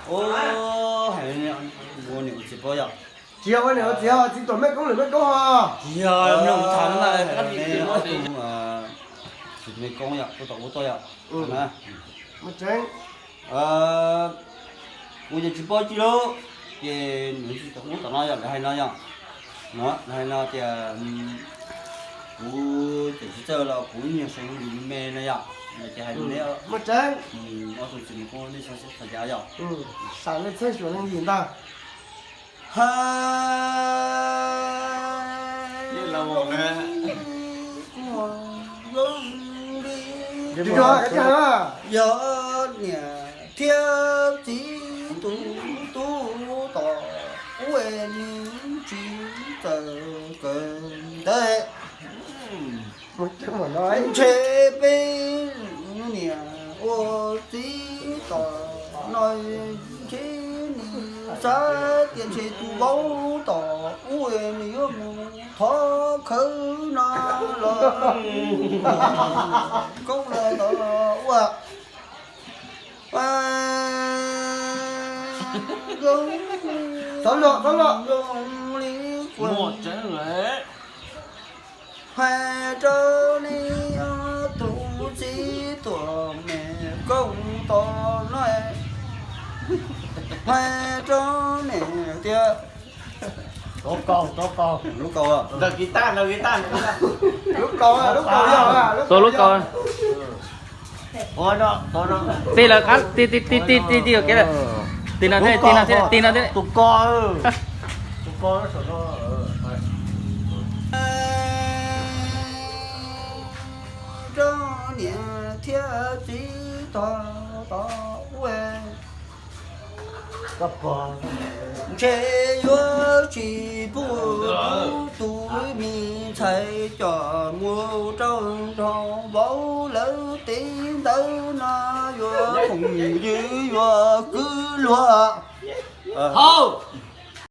Ua, hais ua niam ua txiv paub yom. Tsis yog ua niam ua txiv ho, txiv tuam mej koob lwm mej koob ho. Tsis yog, mloog tham no mas, ob tug, txiv tuam mej koob yom, tuaj tom ub tuaj yom. Muaj tseeb. Kuv ces tsis paub tsi lub, ces nws tsis tom ub tom no yom, lawv hais no yom. No lawv hais no tias kuv ces tsis txawj los kuv nyuag seev yus me no yom, no ces hais rau neb muaj tseeb. Ob tug txiv tuam mej koob nej xav xav cas yom. Xav leej txheej xyuas leej yim ntag. Yog niam thiab txiv tus tub tom ub es nws tsis txawj kawm ntawv. Ntshe peb niam ua txiv tom no ntshe nws xav tias ntshe tus vauv tom ub es nws yuav mus thov khawv no los koob los ntawd ua. Txhob luag, txhob luag. Hais rau nej tus txiv tuam mej koob tom no, hais rau nej tias, lub kaus, lub kaus, lub kaus yog, lub kaus. Tej lawv qab ti ti ti ti ti ti kev lawm. Tig no thiab, tig no thiab, tig no thiab. Tus ko, tus ko saum no. Rau niam thiab txiv tog tod ua, ntshe yuav tsis pub tus me ntxhais coj mus rau nrog vauv lawv teb ntawd no, yuav phooj ywg yuav kwv luag. Hauj,